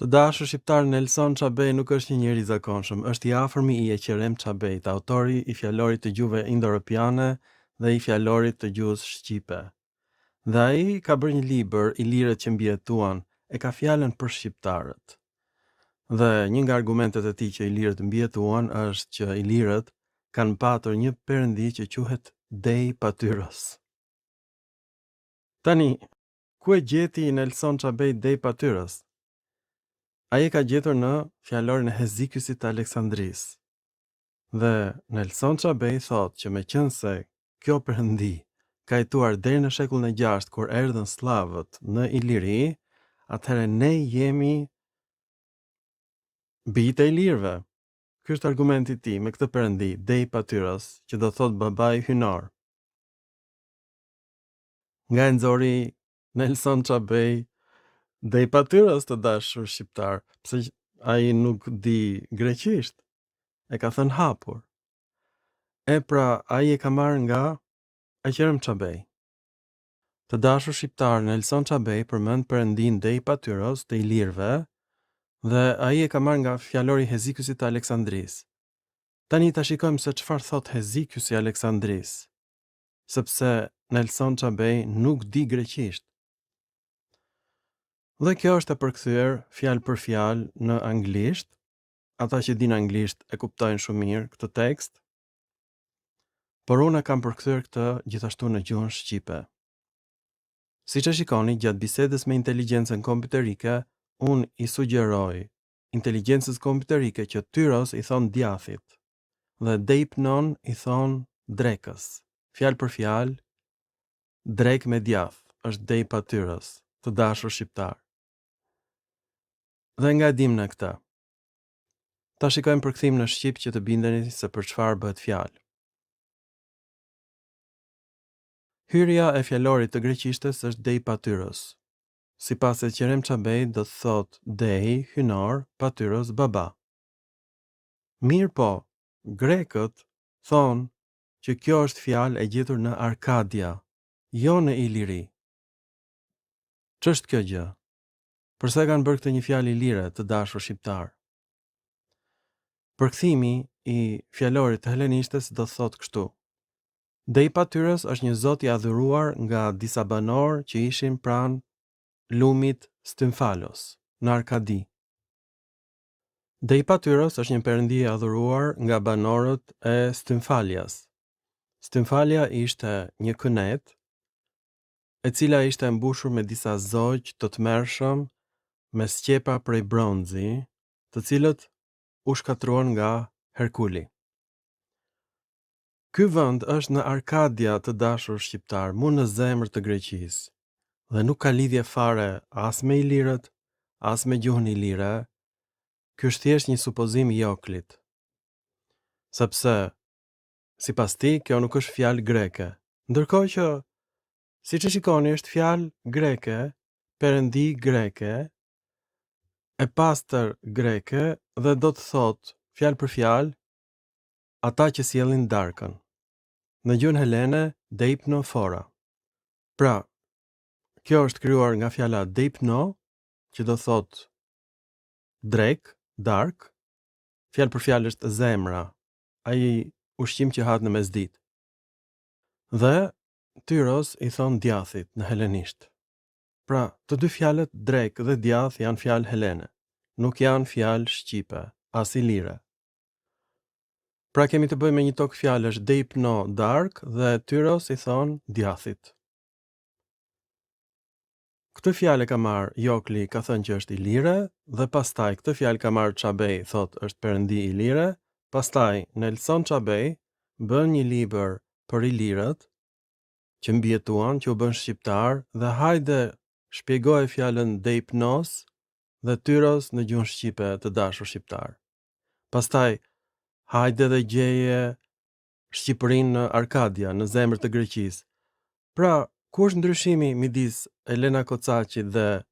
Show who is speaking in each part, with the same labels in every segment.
Speaker 1: Të dashur shqiptarë, Nelson Çabej nuk është një njeri i zakonshëm, është i afërmi i Eqerem Çabejt, autori i fjalorit të gjuhëve indoeuropiane dhe i fjalorit të gjuhës shqipe. Dhe ai ka bërë një libër, Ilirët që mbijetuan, e ka fjalën për shqiptarët. Dhe një nga argumentet e tij që ilirët mbijetuan është që ilirët kanë patur një perëndi që quhet Dei Patyros. Tani, Ku e gjeti Nelson Çabej Dei Patyros? Ai e ka gjetur në fjalorin e Hezikysit të Aleksandrisë. Dhe Nelson Çabej thotë që meqenëse kjo perëndi ka jetuar deri në shekullin e gjashtë kur erdhën sllavët në Iliri, atëherë ne jemi bijtë e ilirëve. Ky është argumenti i tij me këtë perëndi, Dei Patyros, që do thotë babai hyjnor. Nga e nxori Nelson Çabej Dei Patyros të dashur shqiptarë, pse ai nuk di greqisht, e ka thënë hapur. E pra, ai e ka marrë nga Eqerem Çabej. Të dashur shqiptarë, Nelson Çabej përmend perëndinë Dei Patyros të ilirëve dhe ai e ka marrë nga fjalori i Hezikysit të Aleksandrisë. Tani ta shikojmë se çfarë thotë Hezikysi i Aleksandrisë. sepse Nelson Çabej nuk di greqisht. Dhe kjo është e përkthyer fjalë për fjalë në anglisht. Ata që dinë anglisht e kuptojnë shumë mirë këtë tekst. Por unë e kam përkthyer këtë gjithashtu në gjuhën shqipe. Siç e shikoni, gjatë bisedës me inteligjencën kompjuterike, unë i sugjeroj inteligjencës kompjuterike që tyros i thonë djathit. Dhe deipnon i thonë drekës. Fjalë për fjalë, drekë me djathë, është dei patyros, të dashur shqiptarë. Dhe nga e dimë ne këtë? Ta shikojmë përkthimin në shqip që të bindeni se për çfarë bëhet fjalë. Hyrja e fjalorit të greqishtes është dei patyros. Sipas Eqerem Çabejt do të thotë dei, hyjnor, patyros, baba. Mirëpo, grekët thonë që kjo është fjalë e gjetur në Arkadia, jo në Iliri. Ç'është kjo gjë? Përse e kanë bërë këtë një fjalë ilire, të dashur shqiptarë? Përkthimi i fjalorit të helenishtes do të thotë kështu: Dei Patyros është një zot i adhuruar nga disa banorë që ishin pranë lumit Stymfalos, në Arkadi. Dei Patyros është një perëndi e adhuruar nga banorët e Stymfalias. Stymfalia ishte një kënetë, e cila ishte e mbushur me disa zogj të tmerrshëm me sqepa prej bronzi, të cilët u shkatërruan nga Herkuli. Ky vend është në Arkadia të dashur shqiptarë, mu në zemër të Greqisë, dhe nuk ka lidhje fare as me ilirët, as me gjuhën ilire, ky është thjesht një supozim i Joklit. Sepse, sipas tij, kjo nuk është fjalë greke. Ndërkohë që, siç e shikoni, është fjalë greke, perëndi greke, e pastër greke dhe do të thotë fjalë për fjalë Ata që sjellin darkën. Në gjuhën helene, deipno fora. Pra, kjo është krijuar nga fjala deipno, që do thotë drekë, darkë, fjalë për fjalë është zemra, ai ushqim që hahet në mesditë. Dhe tyros i thonë djathit në helenisht. Pra, të dy fjalët drekë dhe djathë janë fjalë helene, nuk janë fjalë shqipe, as ilire. Pra kemi të bëjmë me një togfjalësh deipno darkë dhe tyros i thonë djathit. Këtë fjalë e ka marrë Jokli ka thënë që është ilire dhe pastaj këtë fjalë ka marrë Çabej thotë është perëndi ilire, pastaj Nelson Çabej bën një libër për ilirët që mbijetuan, që u bënë shqiptarë dhe hajde shpjegoje fjalën deipnos dhe tyros në gjuhën shqipe të dashur shqiptarë. Pastaj, hajde dhe gjeje Shqipërinë në Arkadia, në zemër të Greqisë. Pra, ku është ndryshimi midis Elena Kocaqit dhe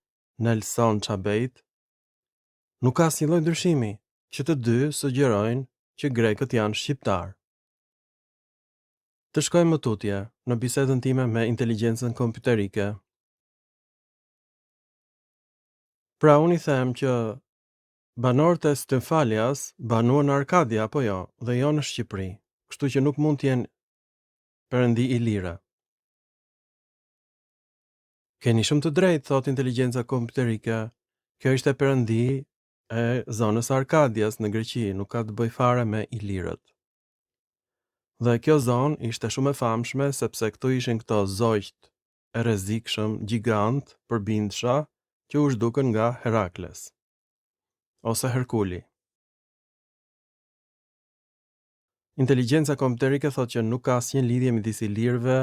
Speaker 1: Nelson Çabejt? Nuk ka asnjë lloj ndryshimi, që të dy sugjerojnë që grekët janë shqiptarë. Të shkojmë më tutje në bisedën time me inteligjencën kompjuterike. Pra unë i them që banorët e Stymfalias banuan në Arkadia apo jo, dhe jo në Shqipëri, kështu që nuk mund të jenë perëndi ilire. Keni shumë të drejtë, thotë inteligjenca kompjuterike. Kjo ishte perëndi e zonës së Arkadias në Greqi, nuk ka të bëjë fare me ilirët. Dhe kjo zonë ishte shumë e famshme sepse këtu ishin këto zogjtë e rrezikshëm gjigantë përbindsha që u zhdukën nga Herakles ose Herkuli. Inteligjenca kompjuterike thotë që nuk ka asnjë lidhje midis ilirëve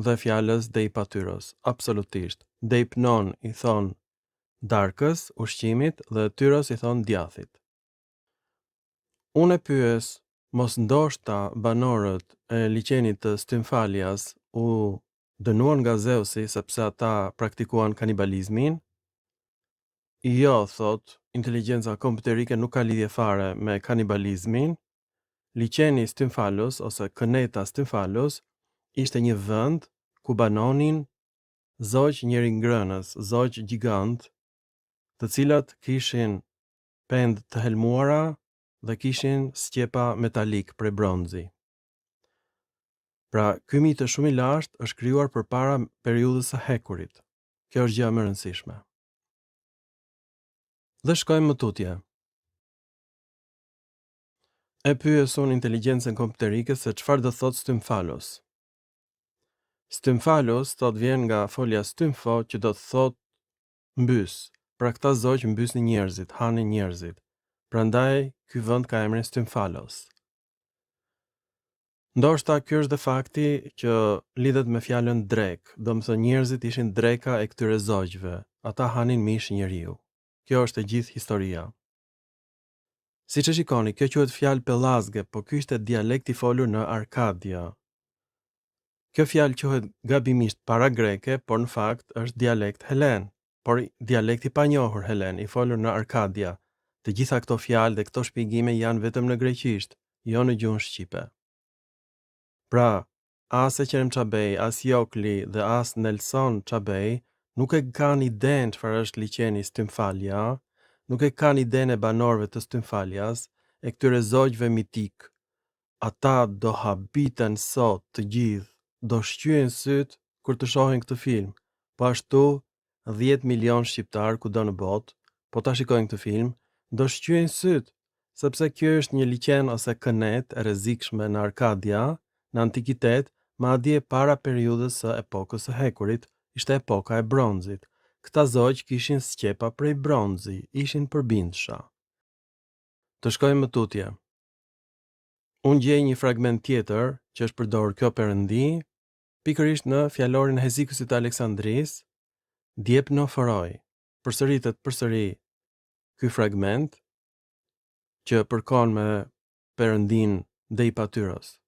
Speaker 1: dhe fjalës deipatyros. Absolutisht. Deipnon i thonë darkës, ushqimit dhe tyros i thonë djathit. Unë e pyes, mos ndoshta banorët e liqenit të Stymfalias u dënuan nga Zeusi sepse ata praktikuan kanibalizmin? Jo, thotë, inteligjenca kompjuterike nuk ka lidhje fare me kanibalizmin. Liqeni Stymfalos ose këneta Stymfalos ishte një vend ku banonin zogj njeringrënës, zogj gjigantë, të cilat kishin pendë të helmuara dhe kishin sqepa metalikë prej bronzi. Pra, ky mit është shumë i lashtë, është krijuar përpara periudhës së hekurit. Kjo është gjëja më e rëndësishme. Dhe shkojmë më tutje. E pyes unë inteligjencën kompjuterike se çfarë do thotë Stymfalos. Stymfalos thotë vjen nga folja stymfo që do të thotë mbys. Pra këta zogj mbysnin njerëzit, hanin njerëzit. Prandaj ky vend ka emrin Stymfalos. Ndoshta ky është dhe fakti që lidhet me fjalën drekë, domethënë njerëzit ishin dreka e këtyre zogjve, ata hanin mish njeriu. Kjo është e gjithë historia. Siç e shikoni, kjo quhet fjalë pellazge, po ky ishte dialekt i folur në Arkadia. Kjo fjalë quhet gabimisht paragreke, por në fakt është dialekt helen, por dialekt i panjohur helen, i folur në Arkadia. Të gjitha këto fjalë dhe këto shpjegime janë vetëm në greqisht, jo në gjuhën shqipe. Pra, as Eqrem Çabej, as Jokli dhe as Nelson Çabej nuk e kanë idenë çfarë është liqeni Stymfalia, nuk e kanë idenë e banorëve të Stymfalias, e këtyre zogjve mitikë. Ata do habiten sot të gjithë, do shqyejnë sytë kur të shohin këtë film. Po ashtu 10 milionë shqiptarë kudo në botë, po ta shikojnë këtë film, do shqyejnë sytë, sepse kjo është një liqen ose kënetë e rrezikshme në Arkadia, në antikitet, madje para periudhës së epokës së hekurit, ishte epoka e bronzit. Këta zogj kishin sqepa prej bronzi, ishin përbindsha. Të shkojmë më tutje. Unë gjej një fragment tjetër që është përdorur kjo perëndi, pikërisht në fjalorin e Hezikusit të Aleksandrisë, Diepnoforoi. Përsëritet përsëri ky fragment që përkon me perëndinë Deipatyros.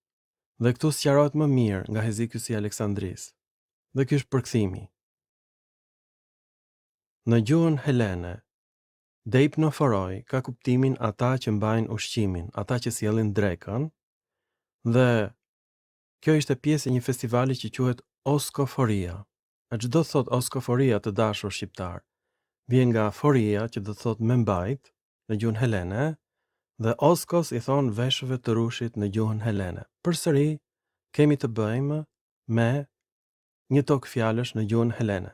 Speaker 1: Dhe këtu sqarohet më mirë nga Hezikusi i Aleksandrisë. Dhe ky është përkthimi. Në gjuhën helene, Deipnoforoi ka kuptimin ata që mbajnë ushqimin, ata që sjellin drekën, dhe kjo ishte pjesë e një festivali që quhet Oskoforia. E ç'do të thotë oskoforia të dashur shqiptarë? Vjen nga foria që do të thotë me mbajt në gjuhën helene dhe oskos i thonë veshëve të rrushit në gjuhën helene. Përsëri kemi të bëjmë me një togfjalësh në gjuhën helene.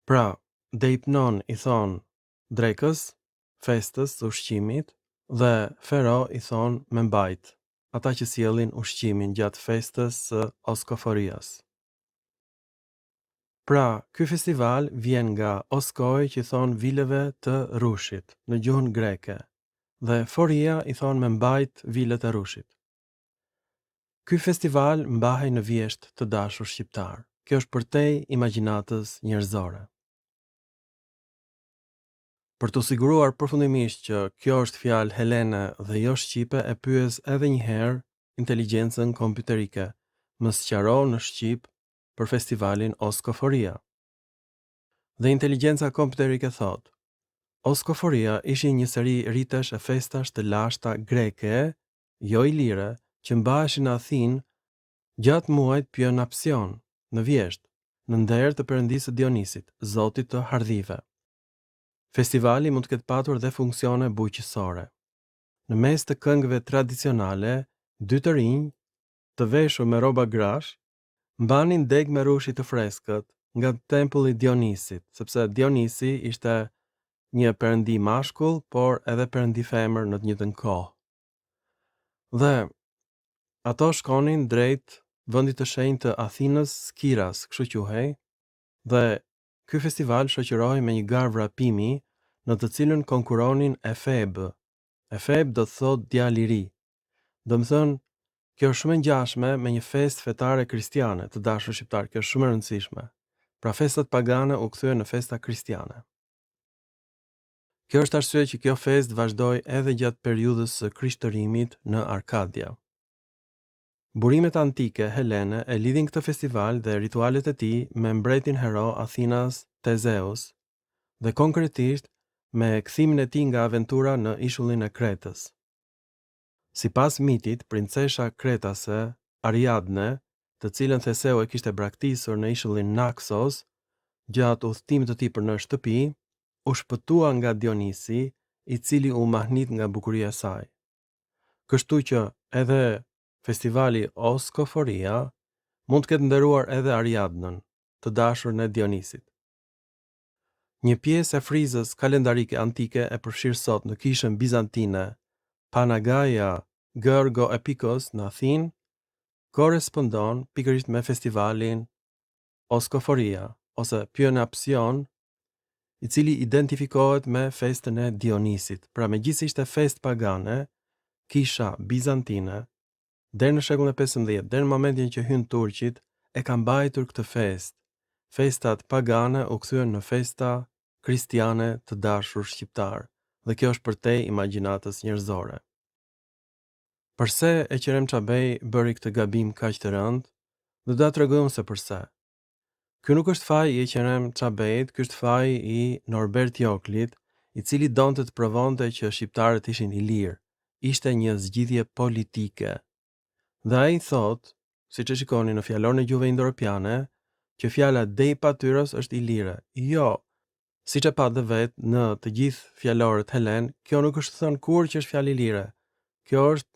Speaker 1: Pra, deipnon i thonë drekës, festës së ushqimit dhe fero i thonë me mbajt, ata që sjellin ushqimin gjatë festës së Oskoforias. Pra, ky festival vjen nga oskoi që i thonë vilëve të rrushit në gjuhën greke dhe foria i thonë me mbajt vilët e rrushit. Ky festival mbahej në vjeshtë të dashur shqiptarë. Kjo është përtej imagjinatës njerëzore. Për t'u siguruar përfundimisht që kjo është fjalë helene dhe jo shqipe e pyes edhe një herë inteligjencën kompjuterike, më sqaro në shqip për festivalin Oskoforia. Dhe inteligjenca kompjuterike thotë, Oskoforia ishin një seri ritesh e festash të lashta greke, jo ilire, që mbaheshin në Athinë gjatë muajit Pjonapsion, në vjeshtë. në nder të perëndisë së Dionisit, zotit të hardhive. Festivali mund të ketë patur dhe funksione bujqësore. Në mes të këngëve tradicionale, dy të rinj, të veshur me rroba grash, mbanin degë me rrushi të freskët nga tempulli i Dionisit, sepse Dionisi ishte një perëndi mashkull, por edhe perëndi femër në të njëjtën kohë. Dhe ato shkonin drejt vendit të shenjtë të Athinës Skiras, kështu quhej, dhe ky festival shoqërohej me një garë vrapimi në të cilën konkurronin efebë. Efeb do të thotë djalë i ri. Domethënë, kjo është shumë e ngjashme me një festë fetare kristiane, të dashur shqiptarë, kjo është shumë e rëndësishme. Pra festat pagane u kthyen në festa kristiane. Kjo është arsyeja që kjo festë vazhdoi edhe gjatë periudhës së krishtërimit në Arkadia. Burimet antike helene e lidhin këtë festival dhe ritualet e tij me mbretin hero athinas Tezeus dhe konkretisht me kthimin e tij nga aventura në ishullin e Kretës. Sipas mitit, princesha kretase Ariadne, të cilën Theseu e kishte braktisur në ishullin Naksos gjatë udhëtimit të tij për në shtëpi, u shpëtua nga Dionisi, i cili u mahnit nga bukuria e saj. Kështu që edhe festivali Oskoforia mund të ketë nderuar edhe Ariadnën, të dashurën e Dionisit. Një pjesë e frizës kalendarike antike e përfshirë sot në kishën bizantine Panagaia Georgoepikos në Athinë korrespondon pikërisht me festivalin Oskoforia ose Pyanapsion, i cili identifikohet me festën e Dionisit. Pra megjithëse ishte festë pagane, kisha bizantine deri në shekullin e 15, deri në momentin që hynë turqit, e ka mbajtur këtë festë. Festat pagane u kthyen në festa kristiane të dashur shqiptarë, dhe kjo është përtej imagjinatës njerëzore. Përse Eqerem Çabej bëri këtë gabim kaq të rëndë? Dhe do ta tregoj unë se përse. Ky nuk është faji i Eqerem Çabejt, ky është faji i Norbert Joklit, i cili donte të provonte që shqiptarët ishin ilirë. Ishte një zgjidhje politike. Dhe ai thotë, siç e shikoni në fjalorin e gjuhëve indoeuropiane, që fjala dei patyros është ilire. Jo, siç e patë dhe vetë në të gjithë fjalorët helenë, kjo nuk është thënë kurrë që është fjalë ilire. Kjo është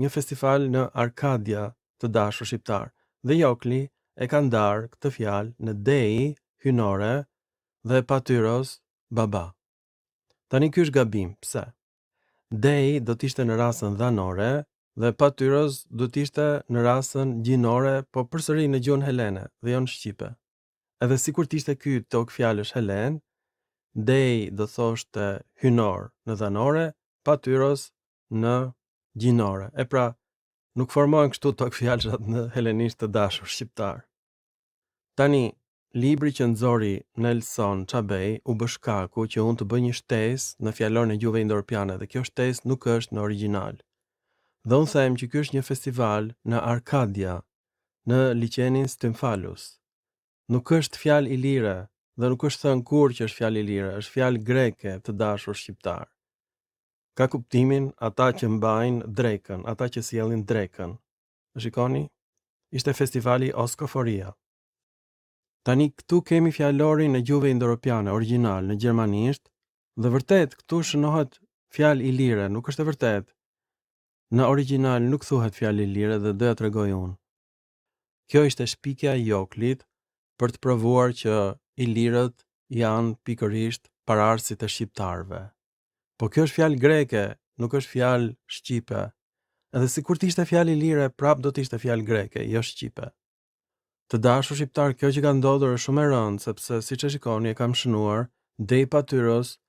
Speaker 1: një festival në Arkadia të dashur shqiptarë. Dhe Jokli e ka ndarë këtë fjalë në dei hyjnore dhe patyros baba. Tani ky është gabim, pse? Dei do të ishte në rasën dhanore dhe patyros do të ishte në rasën gjinore, po përsëri në gjuhën helene dhe jo në shqipe. Edhe sikur të ishte ky togfjalësh helen, dei do thoshte hyjnor në dhanore, patyros në gjinore. E pra, nuk formohen kështu togfjalëshat në helenisht të dashur shqiptarë. Tani, libri që nxori Nelson Çabej u bë shkaku që unë të bëj një shtesë në fjalorin e gjuhëve indoeuropiane dhe kjo shtesë nuk është në origjinal. Dhe unë them që ky është një festival në Arkadia, në liqenin Stymfalus. Nuk është fjalë ilire dhe nuk është thënë kurrë që është fjalë ilire, është fjalë greke të dashur shqiptarë. Ka kuptimin ata që mbajnë drekën, ata që sjellin drekën. E shikoni? Ishte festivali Oskoforia. Tani këtu kemi fjalorin e gjuhëve indoeuropiane origjinal në gjermanisht dhe vërtet këtu shënohet fjalë ilire, nuk është e vërtetë. Në origjinal nuk thuhet fjalë ilire dhe do ja tregoj unë. Kjo ishte shpikja e Joklit për të provuar që ilirët janë pikërisht paraardhësit e shqiptarëve. Po kjo është fjalë greke, nuk është fjalë shqipe. Edhe sikur të ishte fjalë ilire, prapë do të ishte fjalë greke, jo shqipe. Të dashur shqiptarë, kjo që ka ndodhur është shumë e rëndë, sepse siç e shikoni e kam shënuar, dei patyros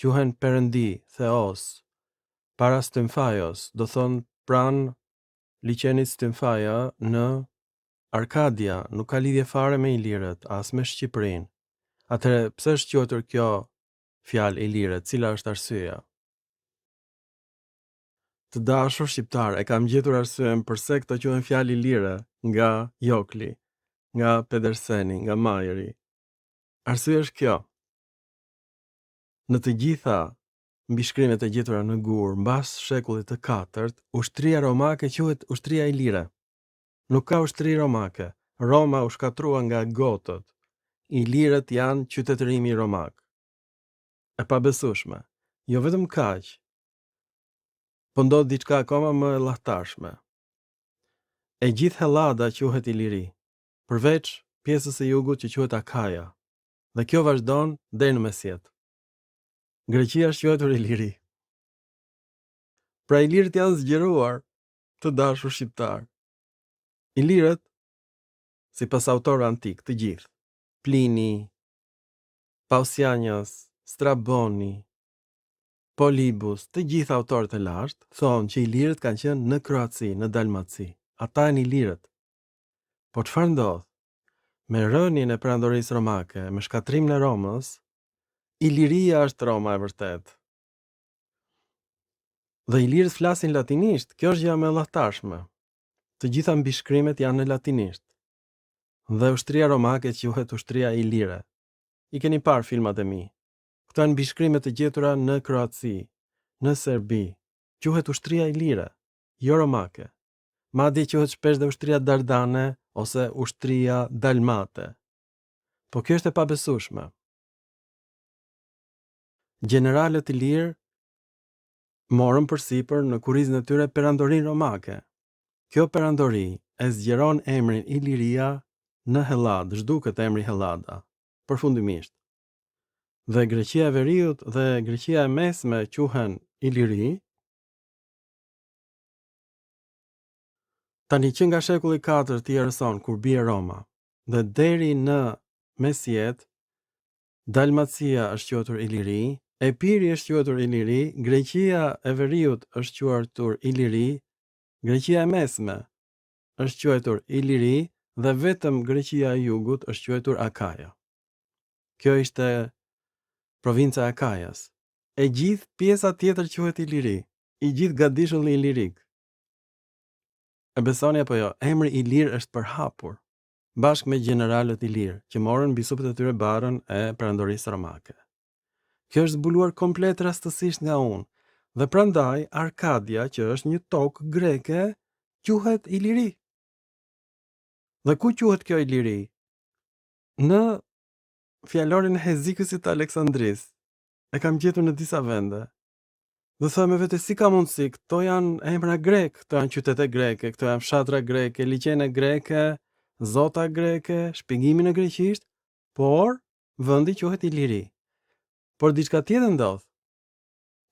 Speaker 1: quhen perëndi, theos, para Stymfaios, do thonë pranë liqenit Stymfaia në Arkadia, nuk ka lidhje fare me ilirët, as me Shqipërinë. Atëherë, pse është quajtur kjo fjalë ilire, cila është arsyeja? Të dashur shqiptarë, e kam gjetur arsyen përse këto quhen fjalë ilire nga Jokli, nga Pederseni, nga Majeri. Arsyeja është kjo. Në të gjitha mbishkrimet e gjetura në gur mbas shekullit të katërt, ushtria romake quhet ushtria ilire. Nuk ka ushtri romake. Roma u shkatërrua nga gotët. Ilirët janë qytetërimi romak. E pabesueshme. Jo vetëm kaq, po ndodh diçka akoma më e llahtarshme. E gjithë Hellada quhet Iliri, përveç pjesës së jugut që quhet Akaja, dhe kjo vazhdon deri në mesjetë. Greqia është quajtur Iliri. Pra ilirët janë zgjeruar, të dashur shqiptarë. Ilirët, sipas autorëve antikë, të gjithë, Plini, Pausanias, Straboni, Polibus, të gjithë autorët e lashtë, thonë që ilirët kanë qenë në Kroaci, në Dalmaci. Ata janë ilirët. Po çfarë ndodh? Me rënien e perandorisë romake, me shkatërrimin e Romës, Iliria është Roma e vërtetë. Dhe ilirët flasin latinisht, kjo është gjëja më e llahtarshme. Të gjitha mbishkrimet janë në latinisht. Dhe ushtria romake quhet ushtria ilire. I keni parë filmat e mi. Këto janë mbishkrime të gjetura në Kroaci, në Serbi. Quhet ushtria ilire, jo romake. Madje quhet shpesh dhe ushtria dardane ose ushtria dalmate. Po kjo është e pabesueshme. Gjeneralët ilirë morën përsipër në kurrizin e tyre perandorinë romake. Kjo perandori e zgjeron emrin Iliria në Helladë, zhduket emri Hellada, përfundimisht. Dhe Greqia e Veriut dhe Greqia e Mesme quhen Iliri. Tani që nga shekulli i katërt i erës sonë kur bie Roma dhe deri në mesjetë Dalmacia është quajtur Iliri, Epiri është quajtur Iliri, Greqia e Veriut është quajtur Iliri, Greqia e Mesme është quajtur Iliri dhe vetëm Greqia e Jugut është quajtur Akaja. Kjo ishte provinca e Akajas. E gjithë pjesa tjetër quhet Iliri, i gjithë gadishulli ilirik. E besoni apo jo, emri Ilir është përhapur bashkë me gjeneralët ilirë, që morën mbi supet e tyre barrën e perandorisë romake. Kjo është zbuluar komplet rastësisht nga unë, dhe prandaj Arkadia, që është një tokë greke, quhet Iliri. Dhe ku quhet kjo Iliri? Në fjalorin e Hezikysit të Aleksandrisë. E kam gjetur në disa vende. Dhe thoja me vete si ka mundësi, këto janë emra grekë, këto janë qytete greke, këto janë fshatra greke, liqene greke, zota greke, shpjegimi në greqisht, por vendi quhet Iliri. Por diçka tjetër ndodh.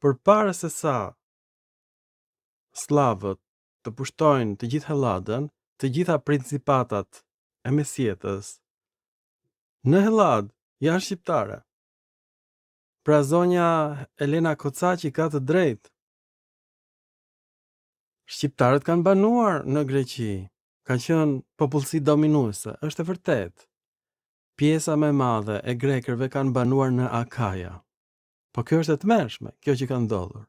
Speaker 1: Përpara se sa sllavët të pushtojnë të gjithë Helladën, të gjitha principatat e mesjetës në Helladë janë shqiptare. Pra zonja Elena Kocaqi ka të drejtë. Shqiptarët kanë banuar në Greqi, kanë qenë popullsi dominuese, është e vërtetë. Pjesa më e madhe e grekërve kanë banuar në Akaja. Po kjo është e tmerrshme, kjo që ka ndodhur.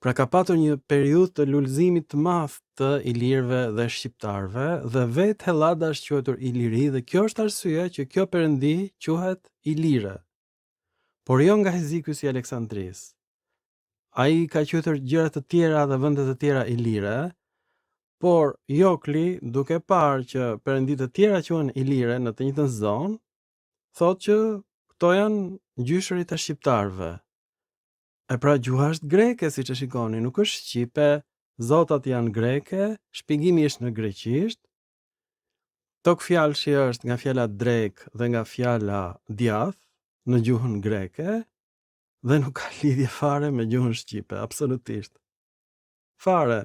Speaker 1: Pra ka patur një periudhë të lulëzimit të madh të ilirëve dhe shqiptarëve dhe vetë Hellada është quajtur Iliri dhe kjo është arsyeja që kjo perëndi quhet Ilire. Por jo nga Hezikysi i Aleksandrisë. Ai ka quajtur gjëra të tjera dhe vende të tjera Ilire, por Jokli duke parë që perëndi të tjera quhen Ilire në të njëjtën zonë, thotë që këto janë gjyshërit e shqiptarëve. E pra gjuha është greke, siç e shikoni, nuk është shqipe, zotat janë greke, shpjegimi është në greqisht. Togfjalëshi është nga fjala drekë dhe nga fjala djath në gjuhën greke dhe nuk ka lidhje fare me gjuhën shqipe, absolutisht. Fare.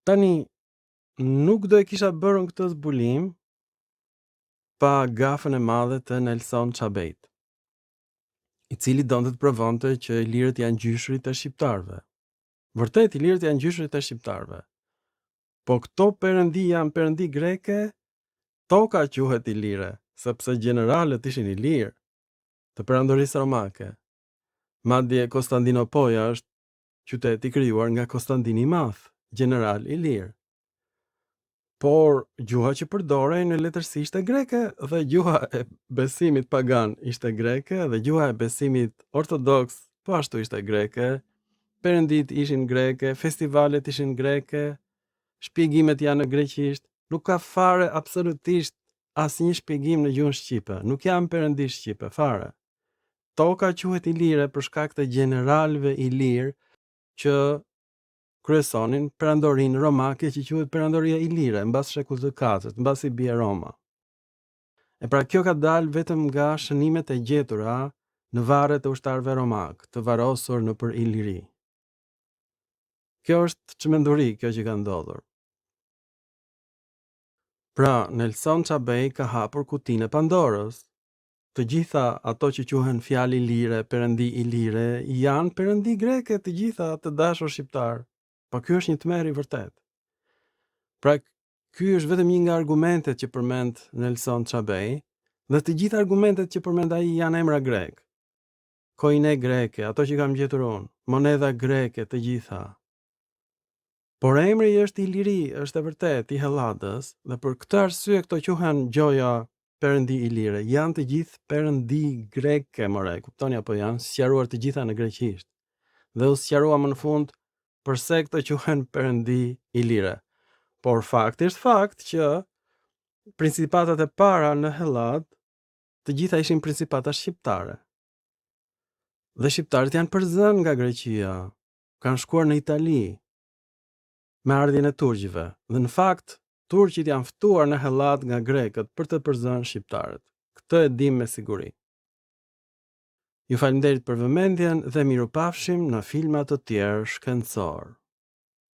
Speaker 1: Tani, nuk do e kisha bërë unë këtë zbulim pa gafën e madhe të Nelson Çabejt, i cili donte të provonte që ilirët janë gjyshërit e shqiptarëve. Vërtet, ilirët janë gjyshërit e shqiptarëve. Po këto perëndi janë perëndi greke, toka quhet ilire, sepse gjeneralët ishin ilirë të perandorisë romake. Madje Konstandinopoja është qytet i krijuar nga Konstandini i Madh, gjeneral ilir. Por gjuha që përdorej në letërsi ishte greke dhe gjuha e besimit pagan ishte greke dhe gjuha e besimit ortodoks po ashtu ishte greke. Perënditë ishin greke, festivalet ishin greke, shpjegimet janë në greqisht. Nuk ka fare absolutisht asnjë shpjegim në gjuhën shqipe. Nuk janë perëndi shqipe, fare. Toka quhet ilire për shkak të gjeneralëve ilirë që kryesonin perandorinë romake që quhet perandoria ilire mbas shekullit të katërt, mbasi bie Roma. E pra kjo ka dalë vetëm nga shënimet e gjetura në varret e ushtarëve romakë, të varrosur nëpër Iliri. Kjo është çmenduri kjo që ka ndodhur. Pra, Nelson Çabej ka hapur kutinë e Pandorës. Të gjitha ato që quhen fjalë ilire, perëndi ilire, janë perëndi greke të gjitha të dashur shqiptarë. Po ky është një tmerr i vërtetë. Pra, ky është vetëm një nga argumentet që përmend Nelson Çabej, dhe të gjitha argumentet që përmend ai janë emra grekë. Koine greke, ato që kam gjetur unë, monedha greke të gjitha. Por emri është Iliri, është e vërtetë, i Helladës, dhe për këtë arsye këto quhen gjoja perëndi ilire. Janë të gjithë perëndi greke, more, kuptoni apo janë sqaruar të gjitha në greqisht. Dhe u sqarua më në fund përse këto quhen perëndi ilire. Por fakti është fakt që principatat e para në Helladë të gjitha ishin principata shqiptare. Dhe shqiptarët janë përzënë nga Greqia, kanë shkuar në Itali me ardhjen e turqve dhe në fakt turqit janë ftuar në Helladë nga grekët për të përzënë shqiptarët. Këtë e dimë me siguri. Ju faleminderit për vëmendjen dhe mirupafshim në filma të tjerë shkencorë.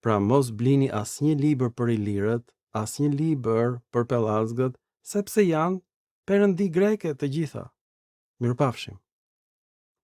Speaker 1: Pra mos blini asnjë libër për ilirët, asnjë libër për pellazgët, sepse janë perëndi greke të gjitha. Mirupafshim.